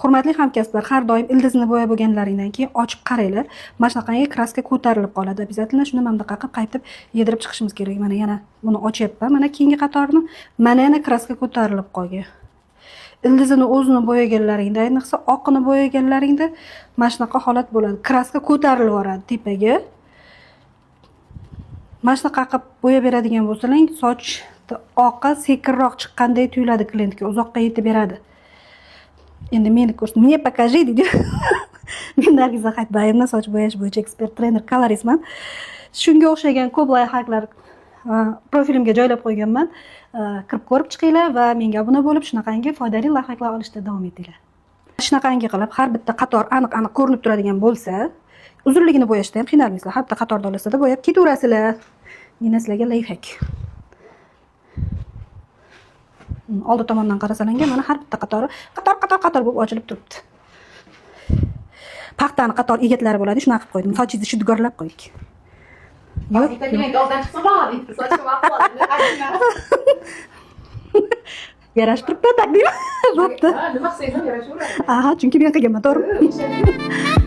Hurmatli hamkasblar, har doim ildizni bo'yab bo'lganlaringdan keyin ochib qaranglar. Mana shunaqangi краска ko'tarilib qoladi. Обязательно shuni mana bunaqa qilib qaytib yedirib chiqishimiz kerak. Mana yana buni ochyapman. Mana keyingi qatorni, mana yana краска ko'tarilib qolgan. Ildizini o'zini bo'yaganlaringda, ayniqsa oqini bo'yaganlaringda mana shunaqa holat bo'ladi. Краска ko'tarilib yuboradi tepaga. Mana shunaqa qilib bo'yab beradigan bo'lsalang, soch oqi sekinroq chiqqanday tuyuladi klientga, uzoqqa yetib beradi. Endi meni ko'rsin, "Мне покажи", deydi. Men Nargiza Hayitbayevna, soch bo'yash bo'yicha ekspert, trener, koloristman. Shunga o'xshagan ko'p лайфхак lar profilimga joylab qo'yganman. Kirib ko'rib chiqinglar va menga obuna bo'lib, shunaqangi foydali лайфхак lar olishda davom etinglar. Shunaqangi qilib har bitta qator aniq aniq ko'rinib turadigan bo'lsa, uzunligini bo'yashda ham qiynalmaysizlar. Har bitta qatorda olasizda, bo'yab ketaverasizlar. Mana sizlarga лайфхак. Oldi tomondan qarasalar, mana har bitta qatori qator qator qator bo'lib ochilib turibdi. Paxtani qator egatlari bo'ladi, shunaqa qilib qo'ydim. Sochingizni shudgorlab qo'ydik. Yo'q. Bitta klient oldidan chiqsa bo'ladi, sochim oq. Yarashib turibdi, taqdim. Bo'pti. Nima qilsangiz ham yarashaveradi. Aha, chunki men qilganman, to'g'rimi?